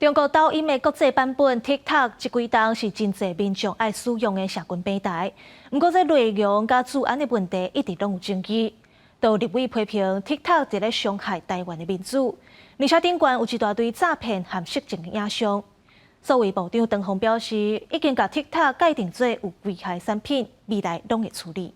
中國抖音的國際版本 TikTok，這幾冬是真濟民眾愛使用的社群平台。毋過，這內容佮資安的問題一直攏有爭議。有立委批評 TikTok 佇咧傷害台灣的民主，而且頂懸有一大堆詐騙和色情的影像。數位部長唐鳳表示，已經共 TikTok 界定做有危害產品，未來攏會處理。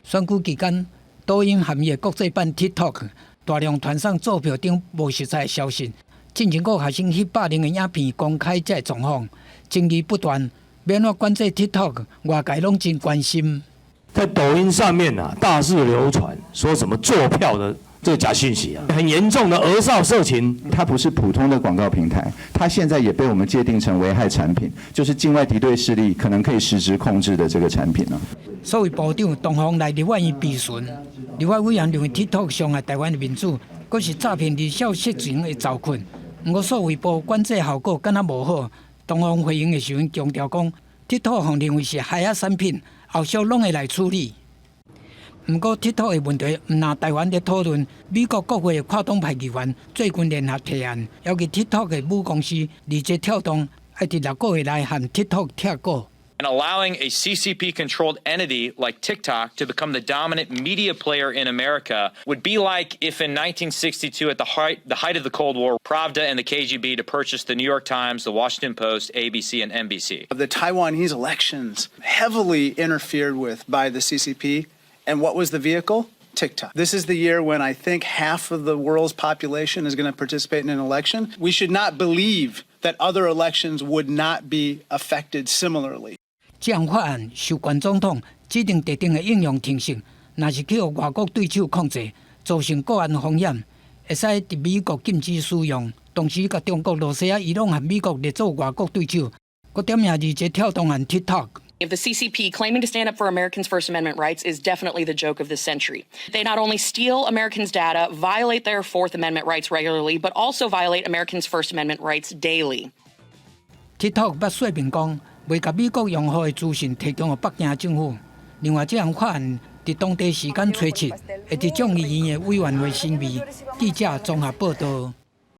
選舉期間，抖音和伊的國際版 TikTok 大量傳送作票等無實在的消息。進前閣有學生翕霸凌的影片公開這个狀況，爭議不斷。欲按怎管制 TikTok，外界攏真關心。在抖音上面啊，大肆流傳說什麼作票的這個假訊息啊，很嚴重的兒少色情。它不是普通的廣告平台，它現在也被我們界定成危害產品，就是境外敵對勢力可能可以實質控制的這個產品啊。數位部長唐鳳來立法院備詢，立法委員認為 TikTok 傷害台灣的民主，閣是詐騙兒少色情的槽窟。毋過數位部管制效果敢若無好。唐鳳回應的時陣強調講，TikTok 予認為是害仔產品，後續攏會來處理。毋過 TikTok 的問題毋但台灣佇討論，美國國會的跨黨派議員最近聯合提案，要求 TikTok 的母公司字節跳動愛佇6個月內和 TikTok 拆股。 And allowing a CCP-controlled entity like TikTok to become the dominant media player in America would be like if in 1962, at the height of the Cold War, Pravda and the KGB to purchase the New York Times, the Washington Post, ABC, and NBC. The Taiwanese elections heavily interfered with by the CCP. And what was the vehicle? TikTok. This is the year when I think half of the world's population is going to participate in an election. We should not believe that other elections would not be affected similarly. 這項法案授權總統指定特定的應用程式，若是去予外國對手控制，造成國安風險，會使佇美國禁止使用。同時，共中國、羅西亞、伊朗和美國列做外國對手，閣點名字節跳動和 TikTok。 The CCP claiming to stand up for Americans' First Amendment rights is definitely the joke of the century. They not only steal Americans' data, violate their Fourth Amendment rights regularly, but also violate Americans' First Amendment rights daily. TikTok 捌說明講，袂共美國用戶的資訊提供予北京政府。另外，這項法案佇當地時間初七，會佇眾議院的委員會審議。記者綜合報道。